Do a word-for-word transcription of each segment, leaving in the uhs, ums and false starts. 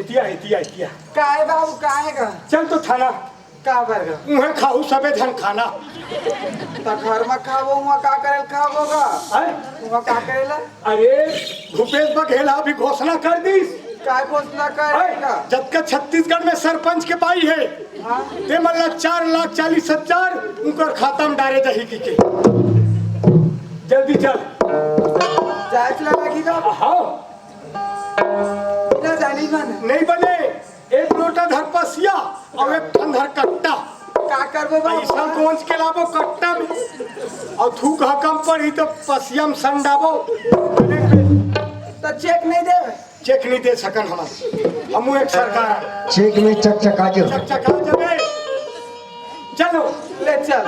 एतिया, एतिया, एतिया। काहे बाबू, काहे गा? चल तो थाना। का बर गा? उहें खाहू सबे झन खाना। त घर म खाबो, उहाँ का करे ल खाबो गा? हैं? उहाँ का करे ला? अरे, भूपेश बघेल ह अभी घोषणा कर दिस। का घोषणा करे हैं? गा? जतका छत्तीसगढ़ में सरपंच के पाई हे, हाँ। ते मन ला चार लाख चालीस हजार उनकर खाता में डारे जाही कहिके। जल्दी चल। जांच लगा की गा? हाँ। ना जानी बने। नहीं बने। एक लोटा धर पसिया अउ एक ठन धर कट्टा। का करबो बाबू? पैसा गोंज के लाबो कट्टा में। अउ थूक ह कम पड़ही त पसिया में संडाबो। त चेक नहीं देवे? चेक नहीं दे सकन हमन। हमू एक सरकार। चेक में चकचका जो। चकचका जबे। चलो। ले चल त।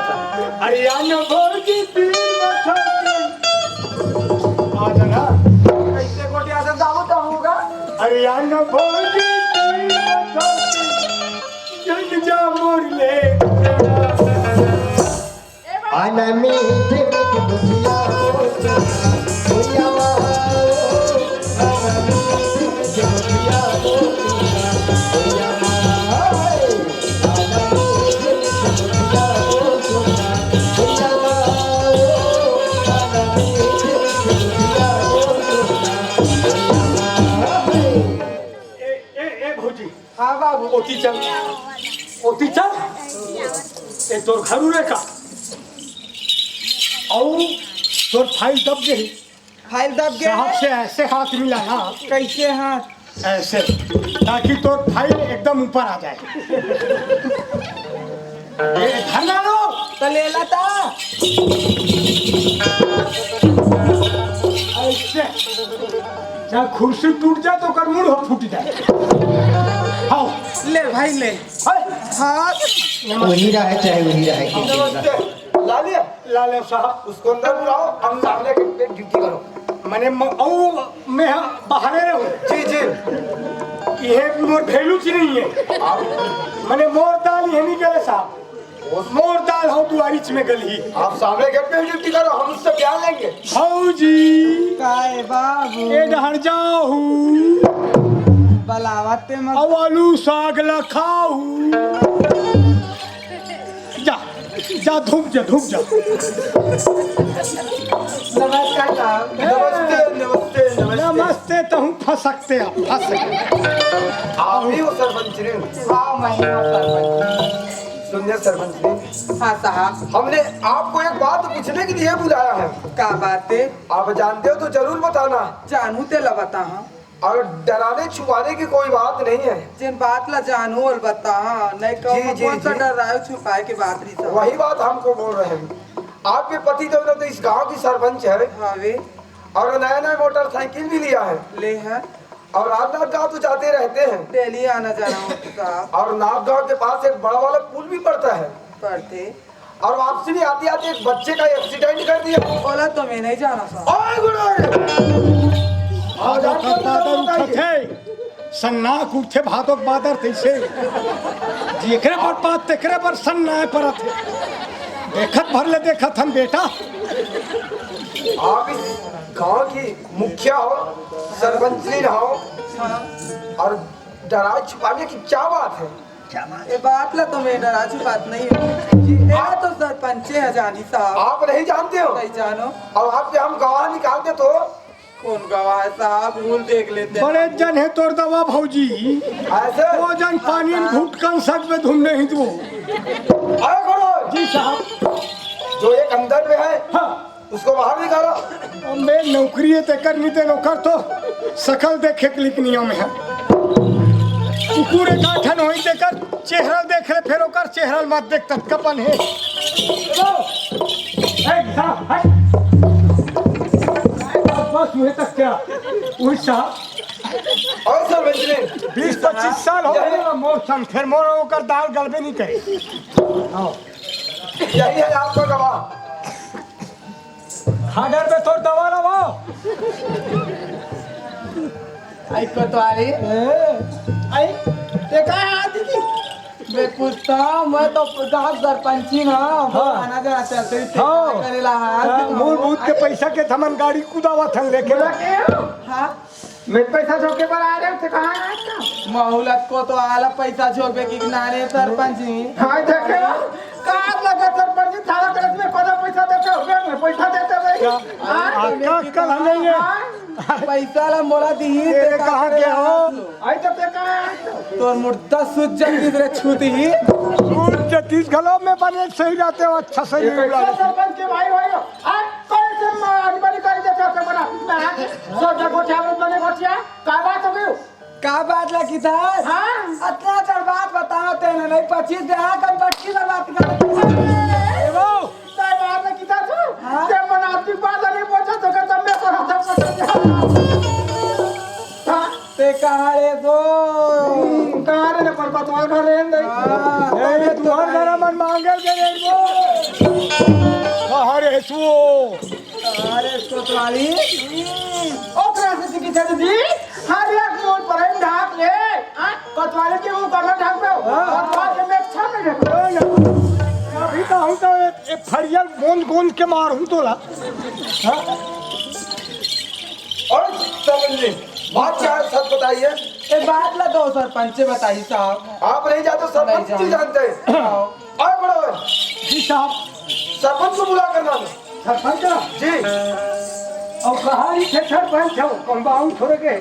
अरे यार न भौजी पीर मथौती। आ जाना। कैसे गोटिया से दाऊ तो होगा? अरे यार न भौजी पीर मथौती। जन जा मोर ले। आना मीठी मीठी दुधिया हो, दुधिया हो, आना मीठी मीठी दुधिया हो, दुधिया हो। ए, ए, ए भौजी, हाँ बाबू। ओती चल, ओती चल। ए तोर घर उरे का? अउ तोर फाइल दब गे हे। फाइल दब गे साहब हे? से ऐसे हाथ मिला ना। कैसे हाथ? ऐसे, ताकि तोर फाइल एकदम ऊपर आ जाए। ए, धरना लो। तो ले ला ता। ऐसे। चाहे कुर्सी टूट जाए तो ओकर मुड़ हो फूट जाए। हाँ। ले भाई ले। हाय। हाँ। वही रहे चाहे वही रहे। नमस्ते। ला लिया? ला ले साहब। उसको अंदर बुलाओ, हम सामने के पे ड्यूटी करो। मने म-, औ, मैं ह-, बाहरे रहूं। जी, जी। ये मोर भेलू च नहीं है। आप मने मोर दाल ये नहीं गले साहब। मोर दाल हो दुआरिच में गलही। आप सामने गेट पे ड्यूटी करो, हम उससे बयान लेंगे। भौजी। काय बाबू? ए डहर जाहू। बलावत ते मत। अउ आलू साग ला खाहू। जा, जा, धूप जा, धूप जा। नमस्कार साहब। नमस्ते, नमस्ते, नमस्ते। नमस्ते, तहूँ फसकते आप, फसक। आप ही हो सरपंच ने? हाँ, मैं ही हूँ सरपंच। सुनिए सरपंच जी। हाँ साहब। हमने आपको एक बात पूछने के लिए बुलाया है। का बात है? आप जानते हो तो जरूर बताना। जानू तेला बताहा। और डराने छुपाने की कोई बात नहीं है। जेन बात ला जानू ओला बताहा, नहीं कहूँ जी, मैं जी, कौन सा जी। डराए छुपाए की बात रही साहब। वही बात हमको बोल रहे हैं। आपके पति देव ने तो इस गांव की सरपंच है। हवे। और नया नया मोटरसाइकिल भी लिया है। ले है। और राजनांदगांव तो जाते रहते हैं। डेली आना जाना होता साहब। और नांदगांव के पास एक बड़ा वाला पुल भी पड़ता है। पड़ते। और वापसी में आते आते एक बच्चे का एक्सीडेंट कर दिया। ओला तो मैं नहीं जाना साहब। ओए गुरु! और बादर उठत हे, सन्नाक उठथे भादो के बादर तइसे। जेकरे बर बात तेकरे बर सन्नाए परत हे। देखत भर ले देखत हन बेटा। आप इस गांव की मुखिया हो, सरपंचनी हो, हाँ। और डराए छुपाने की क्या बात है? ये बात ला तो मैं डराए छुपात नहीं हूँ। जी, मेरा आप तो सरपंचे है जानी साहब। आप नहीं जानते हो? नहीं जानो। और आपके हम गवाह निकाल दे तो? कौन गवाह है साहब? भूल देख लेते हैं। बड़े जन है तोर दवा भौजी। ऐसे? वो जन पानी में घुटकन सक में धुन नहीं दो। अरे गुरु! जी साहब। जो एक अंदर में है, हाँ। उसको बाहर निकालो। अबे नौकरी है तेकर नहीं ते नौकर तो सकल देखे के लिखनिया में है। कुकुर एक आठन होई तेकर चेहरा देख ले, फिर ओकर चेहरा मत देख, ततकपन है। ए, साहब, हट। बस, वहीं तक क्या? वही साहब। और सर, बजने। बीस पच्चीस साल हो गए मोर संग, फिर मोर ओकर दाल गलबे नहीं करे। हाँ। यही है आपका गवाह। खादर में तोर दवा लावा। आई कोतवाली। ए, आई, ते का है दीदी? मैं पूछता हूँ, मैं तो गाँव सरपंची ना, वो हाँ। आना जाना चलते ही हाँ। करेला है। हाँ, मूल भूत के पैसा के थमन गाड़ी कुदावा थन लेके। हाँ। मैं पैसा झोंके बर आ रहे थे, कहाँ आए था? मोला कोतवाल पैसा झोंकबे कि नारे सरपंच जी। हाँ, देखे हो? कहाँ लगा सरपंच जी, थारा कलेक्शन में कोना पैसा देते हो, बैंक में पैसा देते भाई। हाँ? आपका अक्कल नहीं है। हाँ? पैसा ला मोला दिही, ये ते का कहाँ करे के हो? आई तो ते कहाँ आए तो? तोर मुर्दा सूज जतिस रे छूती ही। सूज जतिस घलो में बने सही रहते हो, अच्छा सही ये नहीं कैसा बुला। सरपंच के भाई भाई हो? आज कौन से आदमी करी देते हो बना? मैं आज सौ जगह ठाकुर बने बचिया, का बात हो गई? का बात ला किथस? हाँ। अतना चढ़ बात बताओ तेने नहीं, पच्चीस दे, हाँ, कम पच्चीस बार बात कर। ए वो। तय बात ला किथस तू? हाँ। ते मन आती बात नहीं पहुंचा तो के तब मैं पर हाथ पकड़ दिया। हाँ। ते कहाँ रे तो? हम्म, कहाँ रे ने पर पतवार घर रे नहीं। हाँ। ए, ये तुम्हार घर मन मांगे के रे वो। कहाँ रे सो? अरे कोतवाली, ओकरा से सीखी थे दीदी, हर एक मोड़ पर हम ढाक ले, हाँ? कोतवाली के मुंह पर ढाक दो, हाँ। कोतवाल के मैं अच्छा में ढाक दो। अभी तो हम तो एक, एक फरियल गोंद गोंद के मार हूँ तोला। हाँ? और सरपंच जी, बात क्या है, सच बताइए। ए, बात ला दो सरपंच से बताई साहब। आप नहीं जाते, सरपंच नहीं जी जाते। जानते हैं। हाँ। अरे बड़ा भाई। जी साहब। सरपंच को बुला कर लाना। सरपंच? जी। और कहाँ ही थे सरपंच हो? कौन बाहू छोड़ के?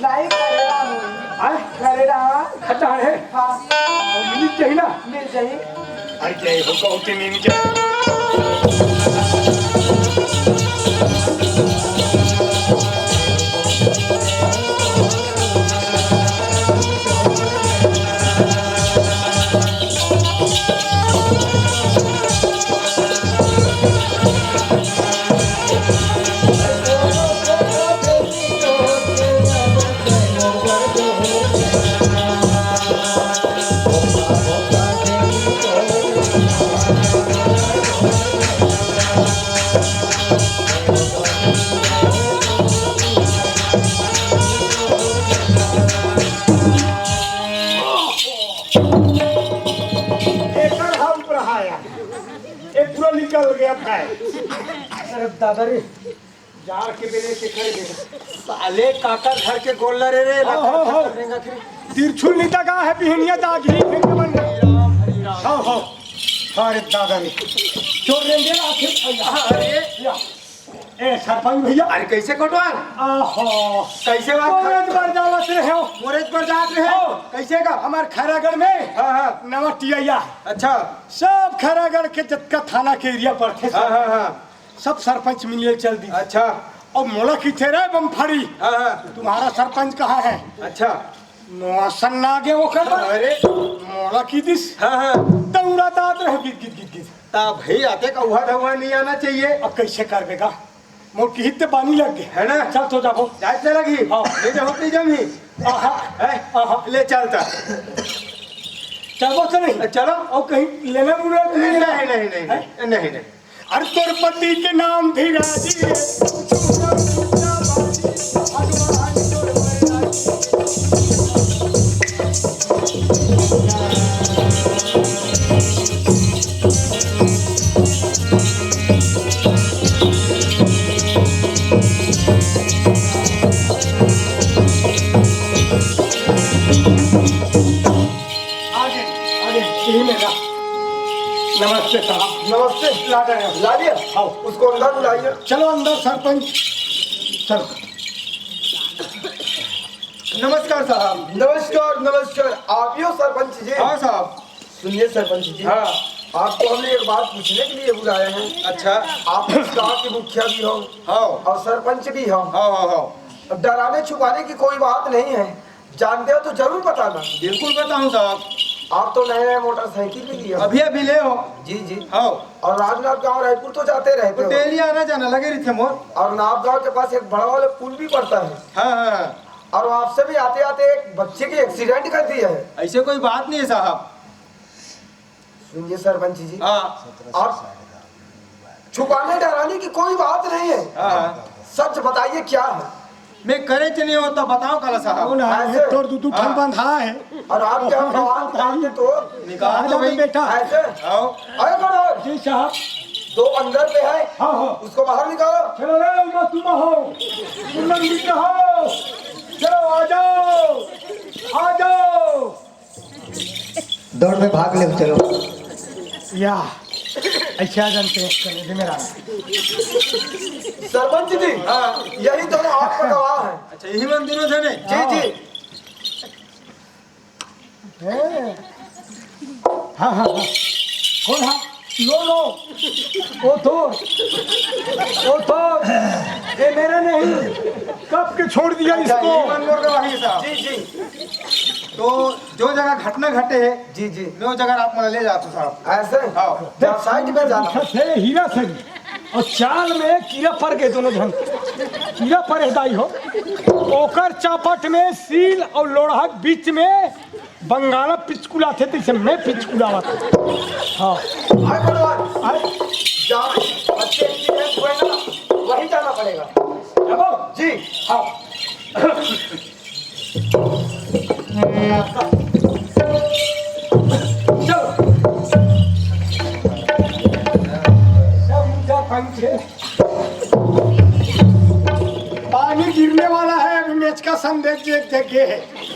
नहीं, करेला हूँ। हाँ? करेला। खट्टा है? हाँ। और मिल चाहिए ना? मिल जाही। आई जय हो गौतमी के। एकर हम पढ़ाया, ये पूरा निकल गया था। अरे दादा रे, जाड़ के बेले से खड़े बेटा। साले काकर घर के गोल रे रे, हो, हो, हो। रेंगा फिर। तिरछुल नीता का है, बिहनिया दागी, फिर के बन गया। हो, हो। अरे दादा रे, चोर रेंगे आखिर भैया। अरे। या। ए, सरपंच भैया। अरे, कैसे कोटवाल? आहो। कैसे बात? मोरेज बर जावत रहे हो। मोरेज बर जात रहे हो। हो। कैसे का? हमार खैरागढ़ में हाँ, हाँ। नवा टीआई आ। अच्छा। सब खैरागढ़ के जतका थाना के एरिया पड़थे, हाँ, सब। हाँ, हाँ। सब सरपंच मिले चल दी। अच्छा। और मोला किथे रे बम फड़ी। हाँ, हाँ। तुम्हारा सरपंच कहाँ है? अच्छा। नोसन ना गे ओकर बर। अरे। मोला की दिस। हाँ, हाँ। दौड़ा तात रहे गिद, गिद, गिद, गिद। ता भाई, आते का उहा धुआं नहीं आना चाहिए। अब कैसे करबे का? मोर किहित ते बानी लग गे। है ना? चल तो जाबो। जाए चला गई। हाँ। ले जाओ, पी जाम ही। आहा। है? आहा। ले चलता। चलबो तो नहीं? चलो। और कहीं लेना मुना तो नहीं, नहीं, नहीं, नहीं, है? नहीं, नहीं। अरे तोर पति के नाम भी राजी रे, भगवान तोर पर राजी। आगे, आगे, यही मेरा। नमस्ते साहब। नमस्ते। ला गए। ला लिया? हाँ। उसको अंदर बुलाइए। चलो अंदर सरपंच। चलो। नमस्कार साहब। नमस्कार, नमस्कार। आप ही हो सरपंच जी? हाँ साहब। सुनिए सरपंच जी। हाँ। आपको हमने एक बात पूछने के लिए बुलाया है। अच्छा। आप इस गांव के मुखिया भी हो हाँ। और सरपंच भी हो। हाँ, हाँ, हाँ। अब डराने छुपाने की कोई बात नहीं है, जानते हो तो जरूर बताना। बिल्कुल बताऊं साहब। आप तो नए नए मोटरसाइकिल भी लिए हो। अभी अभी ले हो। जी, जी। हाँ। और राजनांदगांव रायपुर तो जाते रहते हो। डेली आना जाना लगे रहिथे मोर। और नांदगांव के पास एक बड़ा वाला पुल भी पड़ता है। हाँ, हाँ, हाँ। और आपसे भी आते आते एक बच्चे की एक्सीडेंट कर दिया है। ऐसे कोई बात नहीं है साहब। सुनिए सरपंच जी, हाँ। आप छुपाने डराने की कोई बात नहीं है। हाँ, हाँ। सच बताइए क्या है? मैं करे च नहीं होता, बताओ काला साहब। कौन है? ऐसे? ये तोर दू दू ठन हाँ। बंधा है। और आप क्या बात करते तो निकाल दो भाई। बेटा। ऐसे? आओ। अरे कौन है? जी साहब। दो अंदर पे है। हाँ, हाँ। उसको बाहर निकालो। चलो रे, उमा तुम हो। तुम लोग मित्र हो। चलो, आ जाओ, आ जाओ। दौड़ में भाग ले, चलो। या, अच्छा जानते हैं, चलो, जी मेरा। सरपंच जी, हाँ। यही दोनों आपका गवाह है। अच्छा, यही मन दोनों जने? जी, जी। हैं? हाँ, हाँ, हाँ। कौन हा? लो, लो। ओ तो, ओ तो, ये मेरा नहीं। कब के छोड़ दिया अच्छा, इसको? ये मन मोर गवाही साहब। जी, जी। तो जो जगह घटना घटे है, जी, जी। वो जगह आप मन ले जाते साहब। ऐसे? हाँ। जहाँ साइड में जाना। अच्छा, से हीरा से। अउ चाल में कीरा पर गे दोनों झन। कीरा पर हे दाई हो। ओकर चापट में सील अउ लोढ़ा के बीच में बंगाला पिचकुलाथे, तइसे मैं पिचकुलावत हँव। हाँ। अरे भगवान, अरे। जहाँ बच्चे एक्सीडेंट हुए ना, वहीं जाना पड़ेगा। जाबो? जी। हाँ। चलो। सब ऊंचा पानी है। पानी गिरने वाला है, अभी मेचका संदेश दे, दे गए है।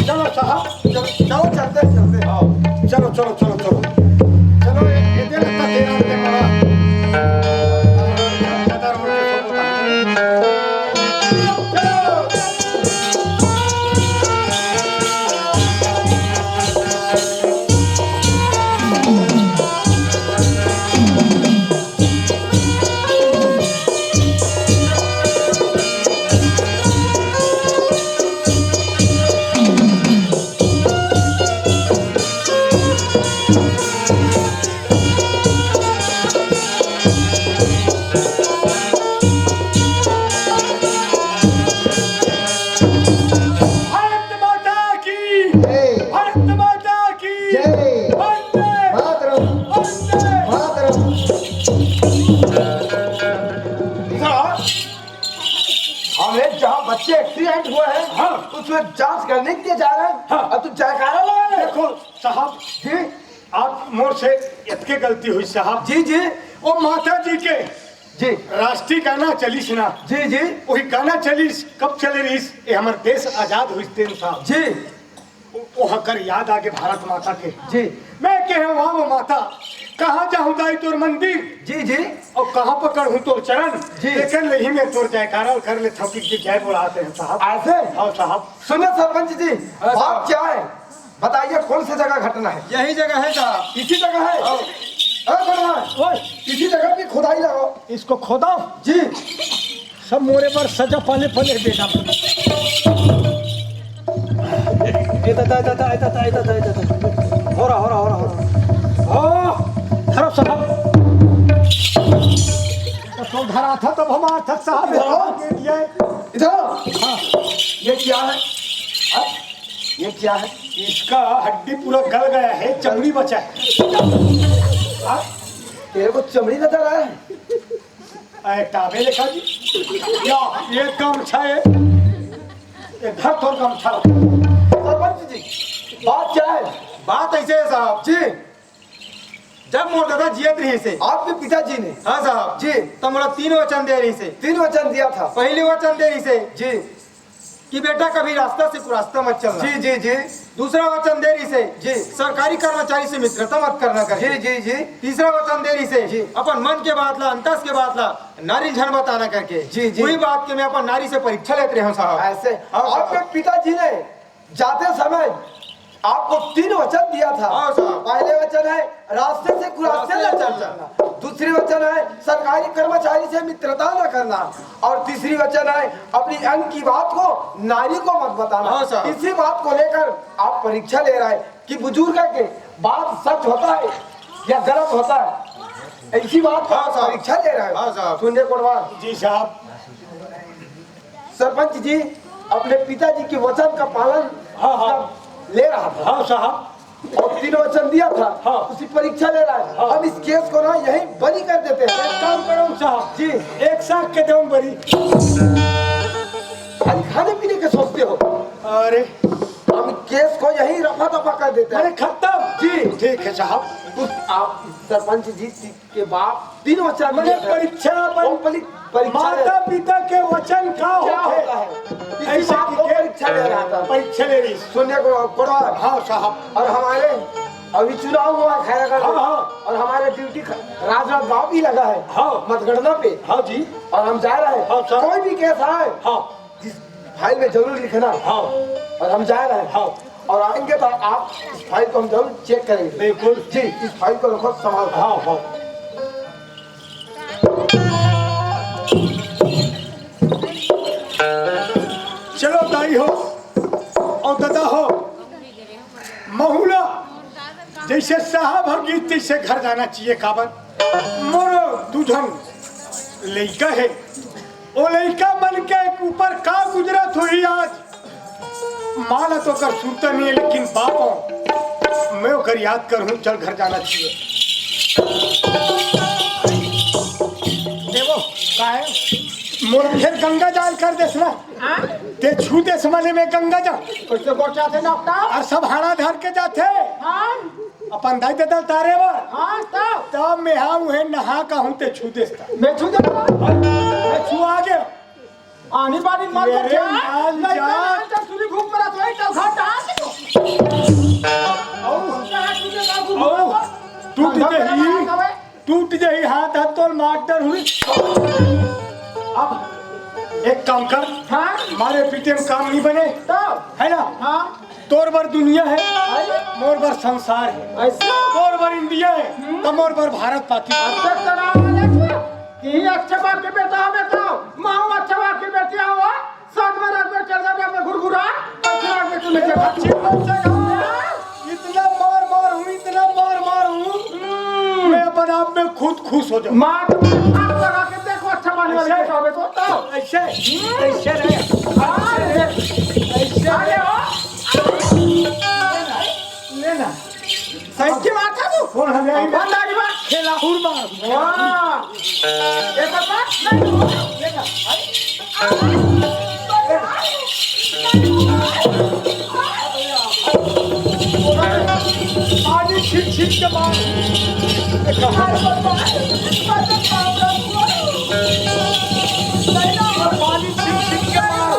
चलो साहब, चलो, चलो, चलते हैं, चलते हैं। आओ। चलो, चलो, चलो, चलो। चलो, ये, ये दे लेता तेरा रुपये पड़ा। ज्यादा रोड पे सौ होता है। चलो। भारत माता की, जय। भारत माता की, जय। वंदे मातरम। वंदे मातरम। इधर आ। अरे, जहाँ बच्चे एक्सीडेंट हुआ है, हाँ। उसमें जांच करने के लिए जा रहे हैं, हाँ। और तू जयकारा लगा रहे हो। देखो साहब जी, आप मोर से इतके गलती हुई साहब। जी, जी। वो माता जी के जी। राष्ट्रीय गाना चलिस ना। जी, जी। वही गाना चलिस, कब चले रहिस? ये हमर देश आजाद हुई तेन साहब। जी। वो, वो हकर याद आगे भारत माता के। जी। मैं कहे, "वाह वो माता, कहाँ जाहूँ दाई तोर मंदिर?" जी, जी। और कहाँ पकड़हूँ तोर चरण? जी। लेकिन नहीं, मैं तोर जयकारा कर ले थकी की जय बोलाते हैं साहब। ऐसे? हाँ साहब। सुनो सरपंच जी, हाँ, बात साहब। क्या है? बताइए, कौन सी जगह घटना है? यही जगह है साहब। इसी जगह है? हाँ। अरे भगवान, ओए। इसी जगह भी खुदाई लगाओ। इसको खोदाओ? जी। सब मोरे पर सजा पाले पले बेटा। ए दादा, ए दादा, ए दादा, ए दादा, ए दादा। हो रहा, हो रहा, हो रहा, हो रहा। ओ, धरो साहब। तो धरा था तब हम आर्थक साहब इधर आओ। दे दिया है। इधर आओ। हाँ। ये क्या है? हाँ? ये क्या है? इसका हड्डी पूरा गल गया है, चमड़ी बचा है। हाँ? तेरे को चमड़ी नजर आया है? अरे टाबे देखा जी, या ये गमछा है, ये धर तोर गमछा। सरपंच जी, बात क्या है? बात ऐसे है साहब जी, जब मोर दादा जियत रहिस हे। आपके पिताजी ने? हाँ साहब। जी। तो मोला तीन वचन दे रहिस हे। तीन वचन दिया था। पहली वचन दे रहिस हे जी। कि बेटा कभी रास्ता से कुरास्ता मत चलना। जी, जी, जी। दूसरा वचन दे रहिस हे जी। सरकारी कर्मचारी से मित्रता मत करना करके। जी, जी, जी। तीसरा वचन दे रहिस हे जी। अपन मन के बात ला, अंतस के बात ला नारी झन बताना करके। जी, जी। वही बात के मैं अपन नारी से परीक्षा लेत रहे हूँ साहब। ऐसे? हाँ साहब। आपके पिताजी ने जाते समय आपको तीन वचन दिया था। हाँ साहब। पहले वचन है रास्ते से कुरास्ते न चलना, दूसरी वचन है सरकारी कर्मचारी से मित्रता न करना, और तीसरी वचन है अपनी अंग की बात को नारी को मत बताना। हाँ साहब। इसी बात को लेकर आप परीक्षा ले रहे हैं कि बुजुर्ग के बात सच होता है या गलत होता है, इसी बात को हाँ साहब। परीक्षा ले रहे हैं। हाँ साहब। सुनिए कोटवार जी साहब। सरपंच जी अपने पिताजी के वचन का पालन हाँ, हाँ। ले रहा था। हाँ साहब। और तीन वचन दिया था, हाँ। उसकी परीक्षा ले रहा है। हाँ। हम इस केस को ना यहीं बरी कर देते हैं। एक काम करो साहब जी। एक साथ के दम बरी। खाली खाने पीने के सोचते हो। अरे। केस को यहीं रफा दफा कर देते हैं। अरे खत्म। जी। ठीक है साहब। उस आप सरपंच जी के बाप तीन वचन मैंने दिया था। परीक्षा पर वो परी-, परीक्षा माता पिता के वचन का क्या होते? होता है? इसी ऐसे बात को के परीक्षा ले रहा था। परीक्षा ले रही। सुनिए को-, कोटवाल। हाँ साहब। और हमारे अभी चुनाव हुआ खैरागढ़ में। हाँ, हाँ। और हमारे ड्यूटी ख-, राजनांदगांव भी लगा है। हाँ। मतगणना पे। हाँ जी। और हम जा रहे हैं। हाँ, सर। कोई भी केस आए, हाँ। जिस फाइल में जरूर लिखना। हाँ। और हम जा रहे हैं। हाँ। और आएंगे तो आप इस फाइल को हम जरूर चेक करेंगे। बिल्कुल। जी, इस फाइल को रखो, संभाल कर। हाँ, हाँ। चलो दाई हो और दादा हो, महूला जैसे साहब ह गीत तैसे घर जाना चाहिए। काबर मोरो दू झन लइका हे, ओ लइका मन के ऊपर का गुजरत होही आज, माँ ला तो ओकर सुरता नहीं है, लेकिन बाप हो, मैं ओकर याद करहूँ, चल घर जाना चाहिए। देवो, का है? मोर फेर गंगा जाल कर देस ना। हाँ? ते छू देस मने में गंगा जाल। कैसे गोर जाथे ना अपना? और सब हाड़ा धर के जाथे। हाँ? अपन दाई ददा ल तारे बर। हाँ, तब? तब मैं हाँ उहे नहा का हूँ ते छू देस ता। मैं छू देता? मैं छू आगे। आनी बानी मत ये कर रे जा। लाल नहीं जा। तो आज तक सुनी घूम पड़ा तो एक तलखा डाल दो। औ, कहाँ तुझे का घूम औ, पड़ा? टूट अंधा गई। पड़ा ना हवे। टूट जाही हाथ, हाथ तोर मार डर हुई। अब एक काम कर, हाँ? मारे पीटे में काम नहीं बने, तो? है ना? हाँ। तोर बर दुनिया है, अरे? मोर बर संसार है। ऐसे? तोर बर इंडिया है, हम्म। तो मोर बर भारत पाकिस्तान। अच्छा, चला, वाले से, यही अच्छे बाप के बेटा हो, बेटा हो। माँ अच्छे बाप के बेटी हो, सात बार आदमी चल रहा है, मैं घुरघुरा, पत्थर आदमी तू लेके भाग। अच्छी बात है। इतना मार मार हूँ, इतना मार मार हूँ, हम्म। मैं अपने आप में खुद खुश हो जाऊँ। मार तो हाथ लगा के देखो, अच्छा पानी वाले ऐसे? के सामने तो, तो। ऐसे? हम्म। ऐसे नहीं। हाँ, ऐसे। ऐसे। अरे, ओ। लेना। सही की बात है तू। कौन हवे आई? भंडारी बा। खेला हुरमा। वाह। एक बार बात नहीं हुआ। पानी छिट छिट के मार। पानी छिट छिट के मार।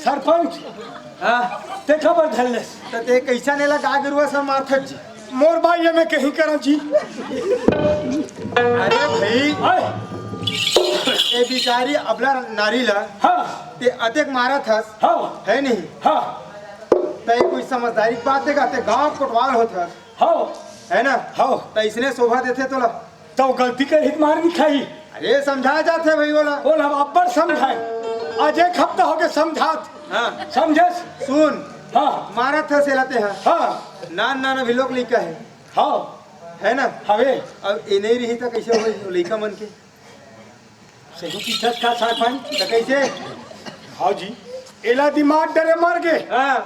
सरपंच, हाँ। ते खबर धर ले। त ते कैसा नेला गाय गरुआ सब मारथस जी? मोर बाई, ये मैं कहीं करा जी। अरे भाई, आय। ए बिचारी अबला नारी ला हाँ। ते अतेक मारथस, हाँ। है नहीं? हाँ। ते कोई समझदारी की बात देगा, ते गांव कोटवाल होथस। हाँ। है ना? हाँ। त इसने शोभा देथे तोला। त वो गलती करही त मार नहीं खाही। अरे समझा जाथे भाई ओला। बोल हम अब्बड़ समझाए। आज एक हफ्ता हो गए समझात। हाँ। समझेस? सुन। हाँ। मारथस एला ते हा। हाँ। नान नान अभी लोग लइका है। हाँ। है ना? हवे। अब ए नहीं रही त कैसे होई लइका मन के? सही की छत का साथ पाई। त कैसे? हाँ जी। एला दिमाग डरे मर गए। हाँ।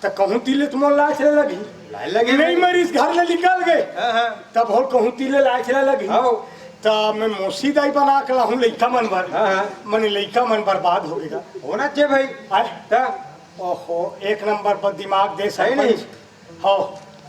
त कहूँ तिले त मोर लाज ले लगी। लाज लगे नहीं भाई। मरिस घर ले निकल गए। हाँ, हाँ। तब हो कहूँ तिले लाज ले लगी। हाँ। त मैं मौसी दाई बना के लाहूँ लइका मन बर। हाँ, हाँ। मने लइका मन बर्बाद हो गया। होना चाहिए भाई। आय? त? ओहो, एक नंबर पर दिमाग दे सही नहीं। सरपंच। हाँ।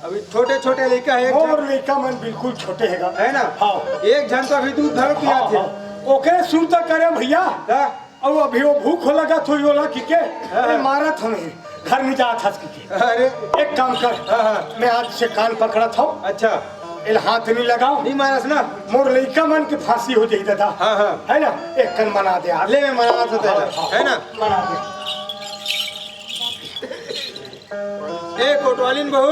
अभी छोटे छोटे लइका है, एक और झन लइका मन बिल्कुल छोटे हैगा। है ना? हाँ। एक झन तो अभी दूध धर पिया हाँ, थे। हाँ। ओके सुन तो करे भैया। हाँ। अउ अभी वो भूख लगा थोड़ी ओला किके, हाँ। ए, मारत हमें, घर नहीं जात हस किके। अरे। एक काम कर, हाँ, हाँ। मैं आज से कान पकड़ा था। अच्छा। एल हाथ नहीं लगाओ। नहीं मारस ना। मोर लइका मन के फांसी हो जाई दादा। हाँ, हाँ। है ना? एक कन मना दे आप। ले मैं मना सकता है। हाँ, हाँ। है ना? मना दे। ए कोटवालिन बहू,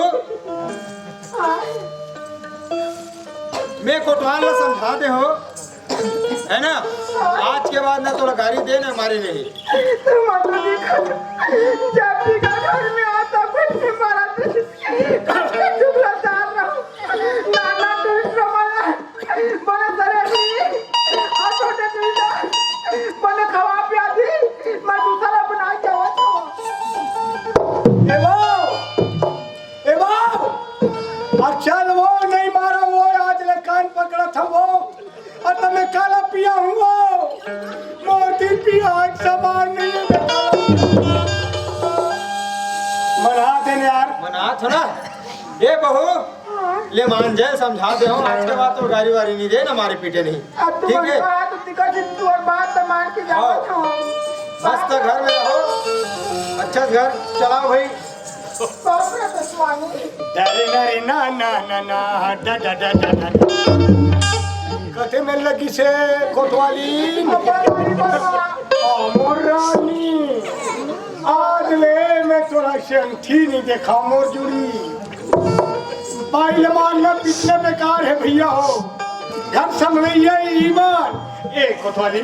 मैं कोटवाल ला समझा दे हो, है ना? आज के बाद ना तोला गारी दे ना मारी नहीं। तो मतलब देखो, जब भी घर में आता कुछ नहीं मारा तो प्याजी, मैं दूसरा बना के आवत हूँ। ए वो, ए वो, आ चल वो, नहीं मारा वो, आज ले कान पकड़ा था वो, और तब मैं काला पिया हूँ वो, मोती पिया समान नहीं है बेटा। मना देने यार। मना थो ना। ए बहू, ले मान जाए, समझा दे हो, आज के बाद तो गारी वारी नहीं दे ना, मारे पीटे नहीं। अब तू ठीक है? मनवा तो दिखा, जिन तू और बात तो मान के जाओ हाँ। तो। मस्त घर में रहो, अच्छा घर चलाओ भाई। बाप रे, तो स्वामी। डरे ना रे ना ना ना ना, डा डा डा डा डा। कथे में लगी से कोतवाली। अब्बा रानी बाबा। ओ मोर रानी, आज ले मैं तोरा से अंगठी नहीं देखा मोर जुड़ी। बाई ले मारना कितने बेकार है भैया हो। घर संभलैया ईमान। ए कोतवाली,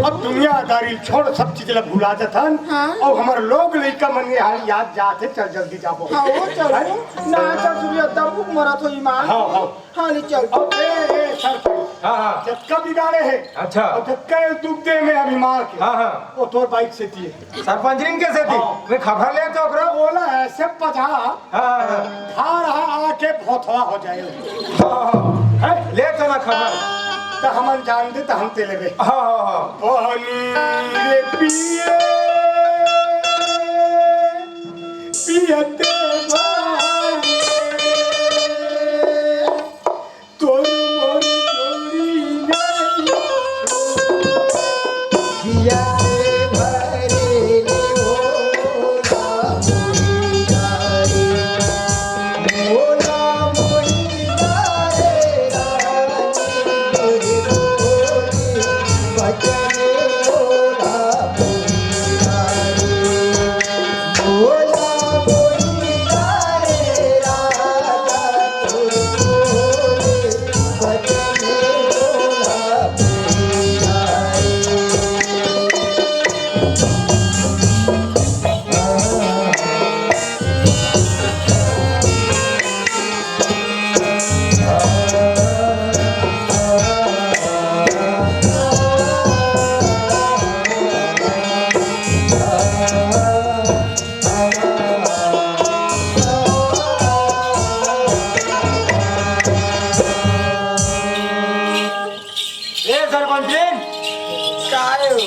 अब दुनियादारी छोड़, सब चीज ला भुला जथन। हाँ। और हमारे लोग लइका मन के हाल याद जात है, चल जल्दी जाबो। हाँ, वो चल। हैं? ना चल सूर्य, तब भूख मरत हो ईमान। हाँ, हाँ। हाँ, ले चल। अब ए, ए, सरपंच। हाँ, हाँ। जतका बिगाड़े है। अच्छा। और जतका ये दुख दे में अभी मार के। हाँ, हाँ। वो तोर बाइक से दिए। सरपंच ने कैसे दी? हाँ। मैं खबर ले तो ओकरा। बोला ऐसे पझा। हाँ, हाँ, हाँ। धार हा आके भोथवा हो जाए। हाँ, हाँ, हाँ। हैं? ले तो ना खबर। तो हमन जान दे तो हम ते लेबे। हाँ, हाँ, हाँ। पानी रे पिए, पियते बारे। तोर मोर जोड़ी नहीं। जिया से भरे ले भोला मोहिया रे, भोला मोहिया रे, रानी मोर भोली, बचने भोला मोहिया रे। ए सरपंचिन, काय हो?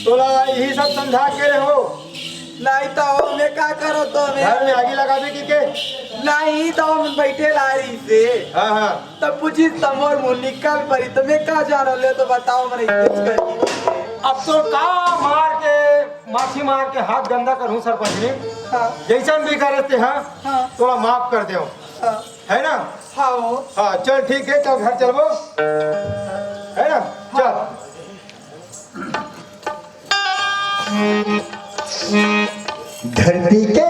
तोला यही सब समझा के रहे हो? नहीं तो मैं का करो तो मैं घर में आगी लगावे की के? नहीं तो हम बैठे ला रही से। हाँ, हाँ। तब पूछी तमोर मुँह निकल पड़ी तो मैं का जानो, ले तो बताओ मरे इतने करके। अब तो का मार के, माछी मार के हाथ गंदा करूँ सरपंचिन। हाँ। जैसन भी करे ते, हाँ, हाँ। थोड़ा माफ कर दे। हाँ। है ना? हाँ हो। हाँ, चल ठीक है, चल घर चलबो। है ना? चल। धरती के